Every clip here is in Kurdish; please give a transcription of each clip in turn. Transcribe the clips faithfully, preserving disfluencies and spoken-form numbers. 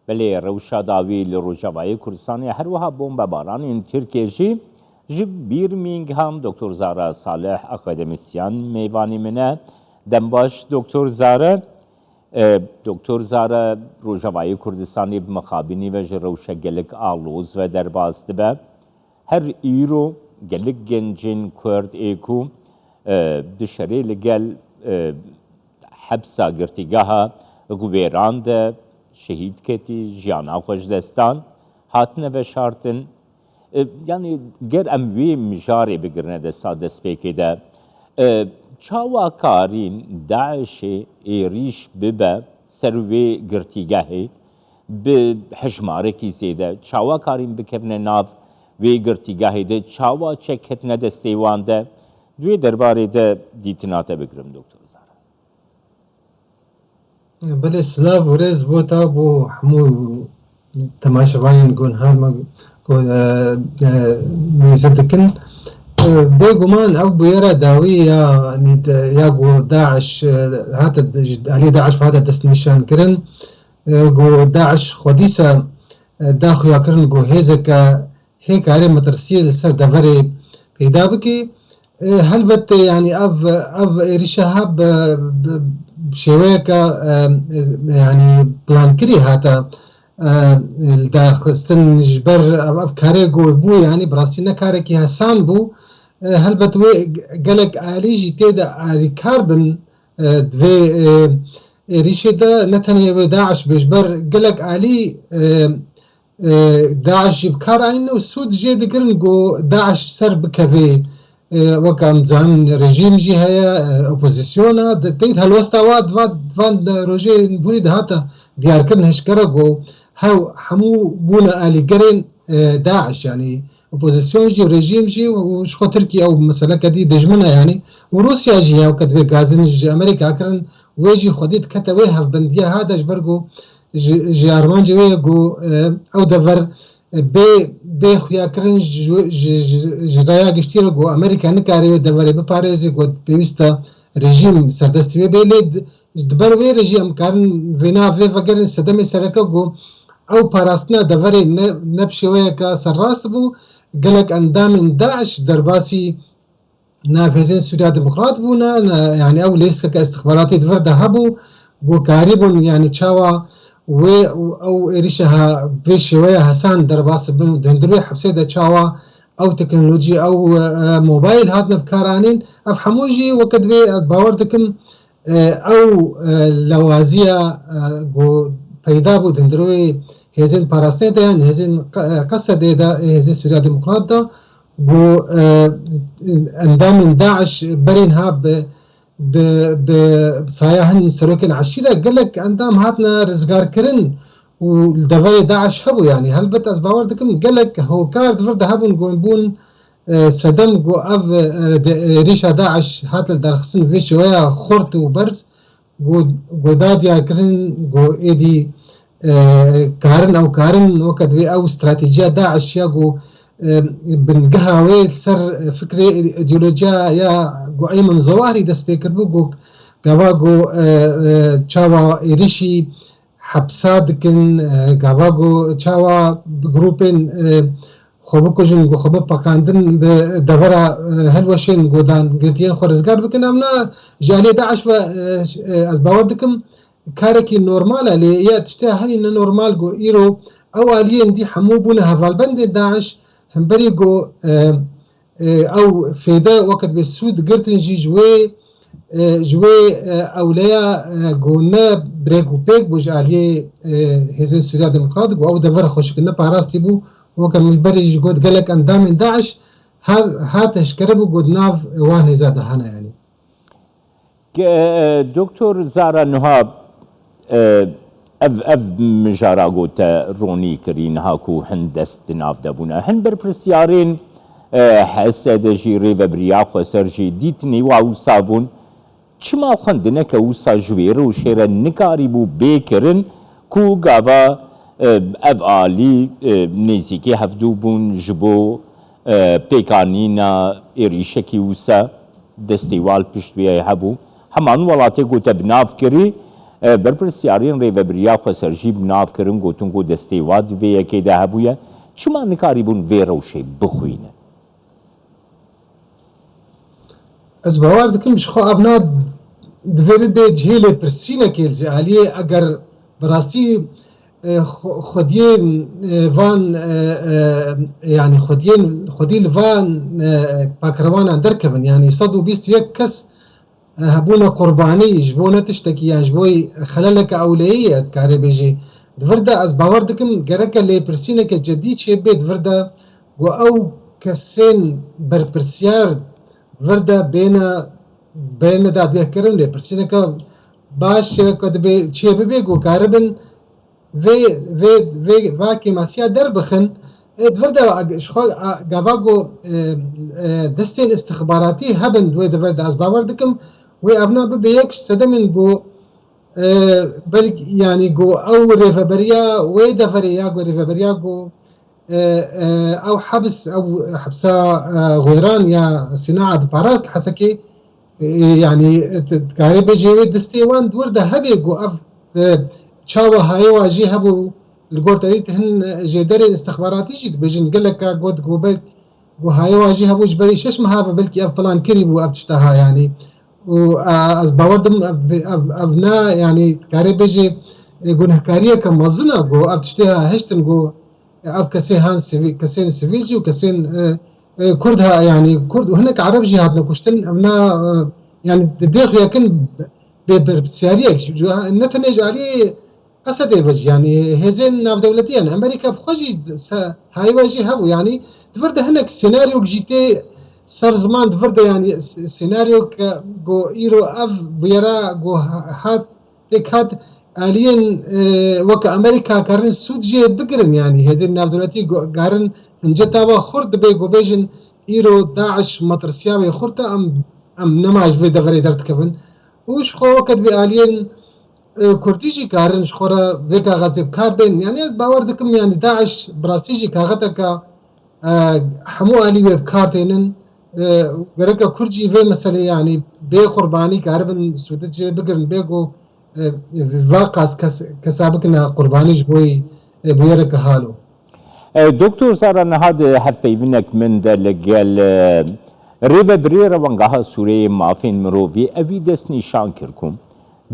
Belê, rewşa dawî li Rojavayê Kurdistanê her wiha bombebaranên Tirkiyê jî ji Birmingham Doktor Zara Salih, akademîsyen, mêvanî min e. Dem baş, Doktor Zara. E, Doktor Zara, Rojavayê Kurdistanê bi mixabinî ve ji rewşa gelek aloz ve derbas dibe. Her îro gelek gencên Kurd ê ku, e, di şerê li gel, e, hepsa girtîgeha Guwêran de şehîd ketî, jiyana xwe ji dest dan, hatine veşartin. E, yanî ger em wê mijarê bigirine desta destpêkê de, e, çawa karîn DAIŞê êrîş bibe ser wê girtîgehê bi hejmarekî zêde? Çawa karîn bikevine nav wê girtîgehê de? Çawa çek ketine destê wan de? Di wê derbarê de dîtina te bigirim, Doktor Zara. Belê, silav û rêz bo te, bo hemû temaşevanên ku niha me ku, e, e, mêze dikin. E, bêguman ev bûyera dawî ya, yanî de, ya ku DAIŞ, e, hate, ji alî DAIŞ hate destnîşankirin, e, ku DAIŞ xwedî se, e, da xuyakirin ku hêzeke hê karê metirsiyê li ser deverê peyda bike. E, helbet, yanî ev, ev êrîşe ha bi, bi, bi şêweyeke, e, e, yanî plankirî hate, e, li dar xistin ji ber ev, ev karê ku bû, yanî bi rastî ne karekî hesan bû. E, helbet wê gelek alî jî tê de alîkar bin, e, di vê, e, êrîşê de ne tenê wê DAIŞ bê, ji ber gelek alî, e, e, DAIŞ jî bi kar anîne û sûd jê digirin ku DAIŞ ser bikevê. E, wek em dizanin rejîm jî heye, e, opozisyona, di, tê helwesta wa di va-, di van de rojên hûrî de hate diyarkirin eşkere ku hew hemû bûne alîgerên, e, DAIŞ, yanî opozisyon jî, rejîm jî û ji xwe Tirkiye ew meseleke dî dijmin e, yanî û Rûsya jî ya weke divê gazin ji Amerîka kirin, wê jî xwedî dikete wê hevbendiya ha de, ji ber ku ji, ji armancê wê ye ku, e, ew dever, e, bê, bê xuyakirin ji, ji, ji, ji raya giştî re ku Amerîka nikare wê deverê biparêze, ku pêwîst e rejîm serdestî wê bê, lê di, di ber wê re jî em karin vêna vê vegerin sedemê sereke ku ew parastina deverê ne, ne bi şêweyeke serrast bû, gelek endamên DAIŞ derbasî nav hêzên Sûriya Demokrat bûne, ne, yanî ew lîstkeke îstixbaratî di vir de hebû, ku karîbûn, yanî çawa wê û ew êrîşe ha, vê şêweya hesan derbas bibin û di hundir wê hepsê de çawa ew teknolojî, ew, e, mobayl hatine bikaranîn. Ev hemû jî weke divê ez bawer dikim, e, ew, e, lewaziya, e, ku peyda bû di hundir wê hêzên parastinê de yan hêzên qe-, e, Qesedê de, ê hêzên Sûriya Demokrat de, ku, e, endamên DAIŞ berîn ha bi, bi, bi saya hin serokên eşîre gelek endam hatine rizgarkirin û li deverê DAIŞ hebû. Yanî helbet ez bawer dikim gelek hokar di vir de hebûn ku bûn, e, sedem ku ev, e, de, êrîşa DAIŞ hat li derxistin vê şêweya xurt û berz, ku, ku da diyarkirin ku êdî, e, karin ew karin weke divê ew stratejiya DAIŞ ya ku, e, bingeha wê li ser fikrê, îdeolojiya ya ku Eymen Zewahrî dest pê kiribû, ku gava ku, e, e, çawa êrişî hepsa dikin, e, gava ku çawa bi grûpên, e, xwe bikujin, ku xwe bipeqandin, bi devera, e, hilweşên godan girtiyên xwe rizgar bikin. Em na ji aliyê DAIŞ ve, e, e, ez bawer dikim karekî normal e, lê ya tiştê herî ne normal ku îro ew aliyên dî hemû bûne hevalbendê DAIŞ, hemberî ku, e, e, ew fêde weke dibê sûd girtin jî ji wê, e, ji wê, e, ewleya, e, ku ne birêk û pêk bû ji aliyê, e, Hêzên Sûriya Demokrat, ku ew devera xweşik ne parastî bû, weke min berî jî got, gelek endamên DAIŞ ha-, hat eşkere bû, got nav wan hêza de hene, yanî. Ke, e, Doktor Zara, niha, e, ev, ev mijara ku te ronî kirî, niha ku hin dest di nav de bûne. Hin berpirsiyarên, e, H S D jî, rêvebiriya xweser jî dîtinî wa wisa bûn. Çima xwendineke wisa ji wê rewşê re nikarîbû bê kirin ku gava, e, ev alî, e, nêzîkî hevdû bûn ji bo, e, pêkanîna êrîşekî wisa destê wan li pişt wê hebû? Heman welatê ku te bi nav kirî, E, berpirsyarên rêvebiriya xweser jî bi nav kirin, gotin ku destê wa di vê yekê de hebûye. Çima nikarîbûn vê rewşê bixwînin? Ez bawer dikim ji xwe ev na divêri bê cihê lêpirsînekê ji aliyê eger bi rastî, e, xwe-, xwediyê, e, van, e, e, yanî xwediyên, xwedî li van, e, pakirewanan derkevin. Yanî sed û bîst û yek kes hebûne qurbanî ji bo ne tiştekî yan ji bo xeleleke ewleyî ye, dikarê bêjê. Di vir de ez bawer dikim gereke lêpirsîneke cedî çêbê di vir de ku ew kesên berpirsyar di vir de bêne, bêne dadgehkirin, lêpirsîneke baş ku dibê çêbibê ku karibin vê, vê, vê, va kêmasiya derbixin. Ê, di vir de ag-, ji xwe, a, gava ku, e, e, destên istixbaratî hebin wê di vir de, ez bawer dikim wê evna bibe yek ji sedemên ku, e, belkî, yanî ku ew rêveberiya wê deverê ya ku rêveberiya ku, e, e, ew hebs, ew hepsa, e, Xwêran ya Sînaa diparast Hesekê, e, yanî, e, t-, dikarê bêjê wê destê wan di wir de hebê ku ev, e, çawa hayê wa jî hebû, li gor te dît hin, e, jêderên istixbaratî jî dibêjin geleka got ku belk ku hayê wa jî hebû ji berî şeş meha ve belkî ev plan kirî bû ev tişta ha yanî. Û, e, ez bawer dim ev, ev, ev ne yanî dikarê bêjê, e, gunehkariyeke mezin e ku ev tiştê ha hiştin ku ev kesê han sivî-, kesên sivîl jî û kesên, e, e, Kurd ha, yanî Kurd û hinek Ereb jî hatine kuştin. Ev na, e, yanî di dê xuyakin bê berpirsiyariyek jî, ne tenê ji aliyê Esedê ve jî, yanî hêzên navdewletî, yanî Amerîka bi xwe jî se-, hayê we jî hebû, yanî di vir de hinek senaryok jî tê ser ziman, di vir de, yanî s-, senaryok, e, ku îro ev bûyera ku ha-, hat pêk hat aliyên, e, weke Amerîka karin sûd jê bigirin, yanî hêzên navdewletî go-, karin hinceta we xurt dibe ku bêjin îro DAIŞ metirsiya wê xurt e, em, em nema ji vê deverê derdikevin. Û ji xwe weke divê aliyên, e, Kurdî jî karin ji xwe re vê kaxezê bi kar bên. Yanî ez bawer dikim, yanî DAIŞ bi rastî jî kaxeteke e, hemû alî wê bi kar tênin. E, gereke Kurd jî vê meselê, yanî bê qurbanî karibin sûdê jê bigirin, bê ku, e, va qas kes, kesa bikine qurbanî ji bo, e, bûyereke halo. E, Doktor Zara, niha di hevpeyvinek min de li gel, e, rêvebirê Rewangeha Sûreyê Mafên Mirovî ewî destnîşan kir ku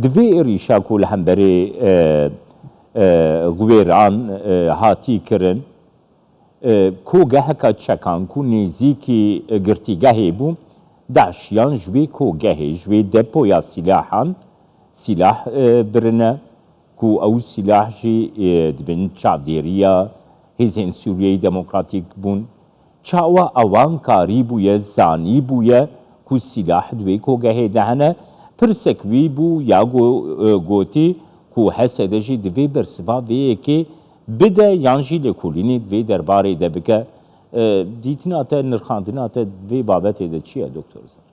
di vê êrîşa ku li hemberê, e, e, Guwêran, e, hatî kirin, e, kogeheka çekan ku nêzîkî, e, girtîgehê bû, DAIŞiyan ji wê kogehê, ji wê depoya sîlahan, sîlah, e, birine, ku ew sîlah jî, e, di bin çavdêriya Hêzên Sûriyeyê Demokratîk bûn. Çawa ewan karîbûye, zanîbûye ku sîlah di wê kogehê de hene? Pirsek wî bû ya go-, e, gotî ku H S D jî divê bersiva vê yekê bide yan jî lêkolînê di vê derbarê de bike. E, dîtina te, nirxandina te di vê babetê de çi ye, Doktor Zar?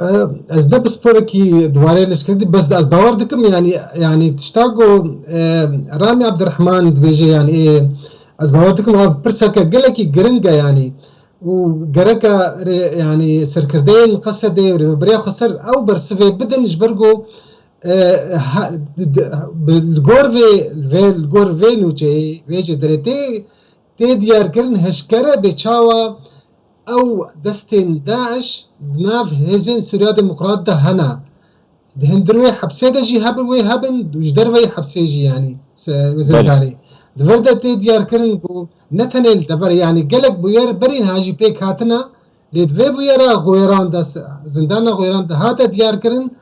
E, ez ne pisporekî di warê leşkerî, bes ez bawer dikim, yanî, yanî tişta ku, e, Ramî Abdurrahman dibêje, yanî, e, ez bawer dikim ev pirseke gelekî giring e, yanî, û gereke rê-, yanî serkirdeyên Qesedê û rêveberiya Xweser ew bersivê bidin, ji ber ku, e, ha, di, di, bi, li gor vê, vê, li gor vê nûçeyê, vê jêderê tê, tê diyarkirin hişkere bê çawa ew destên DAIŞ di nav Hêzên Sûriya Demokrat de hene. Di hundir wê hepsê de jî hebin, wê hebin, û ji derveyî hepsê jî, yanî, se-, Belê. zindanê. Di vir de tê diyarkirin ku ne tenê li dever, yanî gelek bûyer berî niha jî pêk hatine, lê di vê bûyera Xwêran de, se-, zindana Xwêran de hate diyarkirin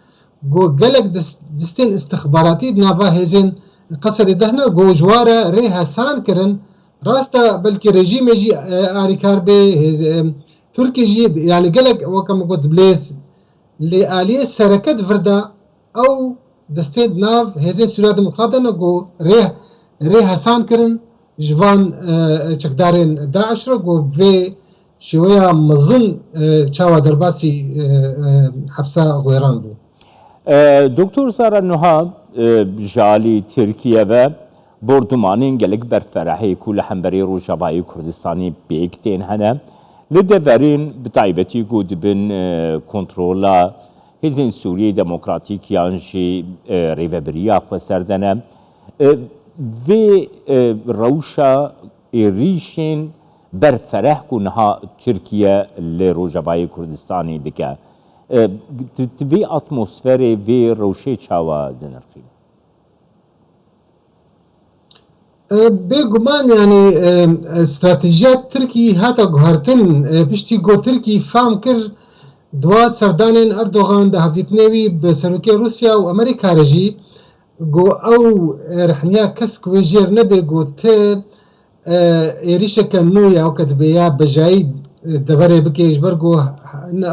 ku gelek dis-, distên istixbaratî di nava hêzên Qesedê de hene ku ji wa re rê hesan kirin. Rast e, belkî rejîmê jî, e, alîkar bê, hêz-, e, Tirkî jî, yanî gelek, weke min got, bi lê, lê aliyê sereke di vir de ew destê di nav Hêzên Sûriya Demokrat de ne ku rê, rê hesan kirin ji van, e, çekdarên DAIŞ re ku vê şêweya mezin, e, çawa derbasî, e, e, hepsa Xwêran bû. E, Doktor Zara, niha, e, ji alî Tirkiye ve bordumanên gelek berferehê ku li hemberî Rojavayê Kurdistanê pêk tên hene, li deverên bi taybetî ku dibin, e, kontrola Hêzên Sûriyeyê Demokratîk yan jî, e, rêvebiriya xweser de ne. E, vê, e, rewşa êrîşên berfereh ku niha Tirkiye li Rojavayê Kurdistanê dike. E, tu, tu vê atmosferê, vê rewşê çawa dinirxî? E, bêguman, yanî, e, e, stratejiya Tirkî hate guhertin, e, piştî ku Tirkî fam kir, di wa serdanên Erdogan de hevdîtinê wî bi serokê Rûsya û Amerîka re jî, ku ew, e, rehniya kes ku wê jêr nebe, ku ti, e, êrîşeke nû ya weke dibê ya bejayî, e, deverê bike, ji ber ku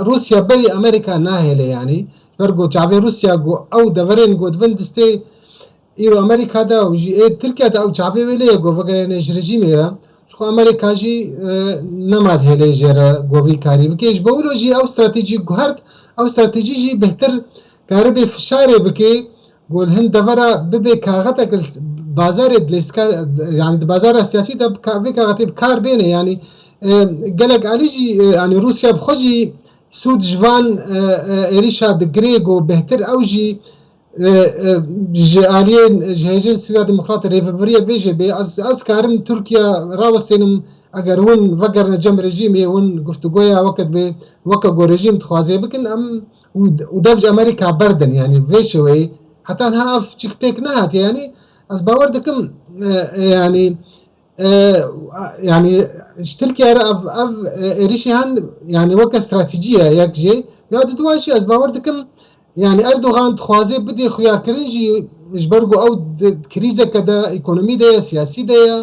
Rûsya berî Amerîka nahêle, yanî, ji ber ku çavê Rûsya ku ew deverên ku di bin distê îro Amerîka de û jî ê Tirkiye de ew çavê wê lê ye ku vegerêne ji rejîmê re. Çiqo Amerîka jî, e, nema dihêle jê re ku vî karî bike. Ji bo wilo jî ew stratejî guhert, ew stratejî jî bêhtir karibe fişarê bike, ku li hin devera bibe kaxetek li bazarê dilêska, yanî di bazara siyasî de bi ka-, vê kaxetê bi kar bêne. Yanî, e, gelek alî jî, e, yanî Rûsya bi xwe jî sûd ji van, e, e, êrîşa digire ku bêhtir ew jî e, e, ji aliyê, ji hêzên Sûriya Demokrat rêvebiriyê bêje bê, ez, ez karim Tirkiye rawestênim, eger hûn vegerine cem rejîmê, hûn guftûgoya weke dibê, weke ku rejîm dixwaze bikin, em û, û dev ji Amerîka berdin, yanî vê şêweyê. Heta niha ev çik pêk nehatiye, yanî ez bawer dikim, e, e, yanî, e, yanî ji Tirkiye re ev, ev, e, êrîşê han, yanî weke stratejî ye, yek jê. Ya di duwa jî ez bawer dikim, yanî Erdogan dixwaze bidê xuyakirin jî, ji ber ku ew di krîzeke de, ekonomî de ye, siyasî de ye,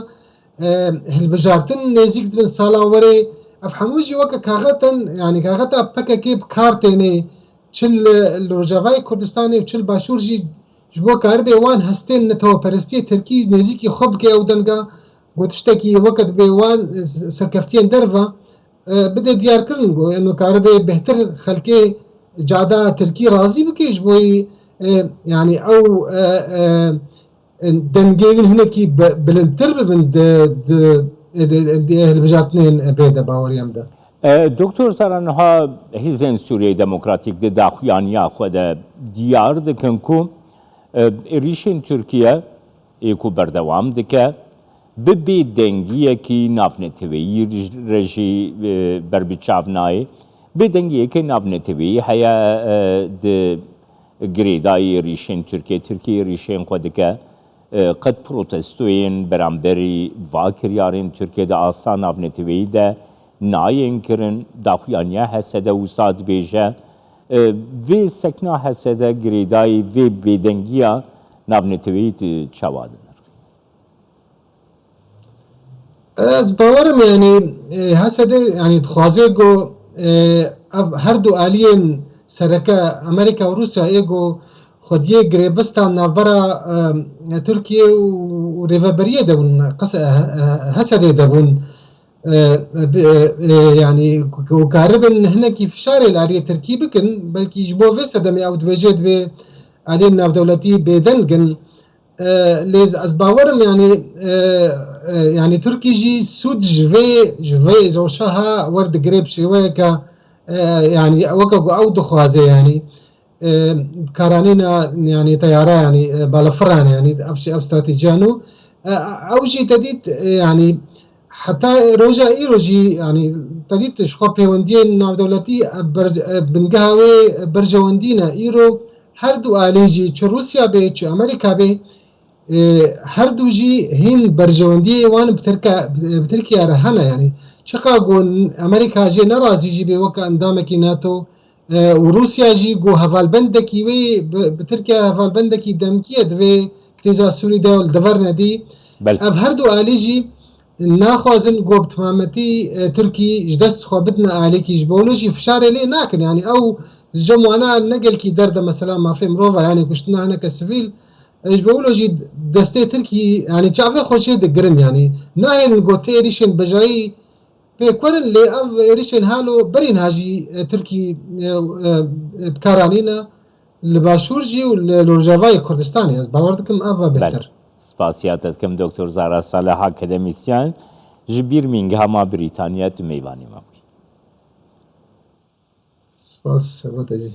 e, hilbijartin nêzîk dibin sala werê. Ev hemû jî weke kaxetin, yanî kaxeta P K K bi kar têne, çi li, li Rojavayê Kurdistanê û çi li Başûr jî, ji bo karibê wan hestên neteweperestiyê Tirkî nêzîkî xwe bike ew denga, ku tiştekî weke dibê wan, e, serkeftiyên derve, e, bide diyarkirin, ku eno karibê bêhtir xelkê cada Tirkî razî bike ji bo yî, e, yanî ew, e, e, e, dengê wîn hinekî bi-, bilindtir bibin di, di, di, di, di hilbijartinên vê de, baweriya min de. E, Doktor Zara, niha Hêzên Sûriyeyê Demokratîk di daxuyaniya xwe de diyar dikin ku, e, êrîşên Tirkiye ê ku berdewam dike, bi bêdengiyekî navneteweyî re jî, e, berbiçav nayê. Bêdengiyeke navneteweyî heye, e, di girêdayî êrîşên Tirkiye. Tirkiye êrîşên xwe dike. E, qet protestoyên beramberî va kiryarên Tirkiye di asta navneteweyî de nayên kirin. Daxuyaniya H S D wisa dibêje, e, vê sekna H S D girêdayî vê bêdengiya navneteweyî tu çawa dinirxî? Ez bawerim, yanî, e, H S D, yanî, dixwaze ku, e, ev her du aliyên sereke Amerîka û Rûsya ê ku xwediyê girêbistan navbera, e, Tirkiye û, û rêveberiyê de bûn, qis-, e, e, H S D de bûn, e, bi-, e, e, yanî, ku, ku karibin hinekî fişarê li aliyê Tirkî bikin, belkî ji bo vê sedemê ew dibêje divê aliyên navdewletî bêdeng in. E, lê ez, ez bawerim, yanî, e, e, yanî Tirkî jî sûd ji vê, ji vê rewşa ha werdigire bi şêweyeke, e, yanî weke ku ew dixwaze, yanî, e, karanîna, yanî teyara, yanî, e, balafiran, yanî ev şey, ev stratejiya nû. E, ew jî te dît, e, yanî heta roja îro jî, yanî te dît ji xwe pêwendiyên navdewletî, e, ber-, e, bingeha wê berjewendî ne. Îro her du alî jî, çi Rûsya bê, çi Amerîka bê, e, her du jî hîn berjewendiyê wan bi Tirka-, bi Tirkiye re hene. Yanî çiqa ku Amerîka jê nerazî jî bê weke endamekî nato, e, û Rûsya jî ku hevalbendekî wê bi, bi Tirkiye hevalbendekî demkî ye di vê krîza Sûrî de û li dever nedî. Belê. Ev her du alî jî naxwazin ku bi timametî, e, Tirkî ji dest xwe bidine alîkî, ji bo wilo jî fişarê lê nakin. Yanî ew li cem wana ne gelkî derde mesela mafê mirov e, yanî kuştina hineke sivîl. E, ji bo wilo jî destê Tirkî, yanî çavê xwe jê digirin, yanî nahêlin ku ti êrîşên bejayî pêk werin, lê ev êrîşên halo berî niha jî, e, Tirkî, e, e, e, bi kar anîne li Başûr jî û li, li Rojavayê Kurdistanê. Ez bawer dikim ev e bêhtir. Spasiya te dikim Doktor Zara Salih, akademîsyen ji Birminghama Brîtanya, tu mêvanê me bûyî. Spas, seba te jî.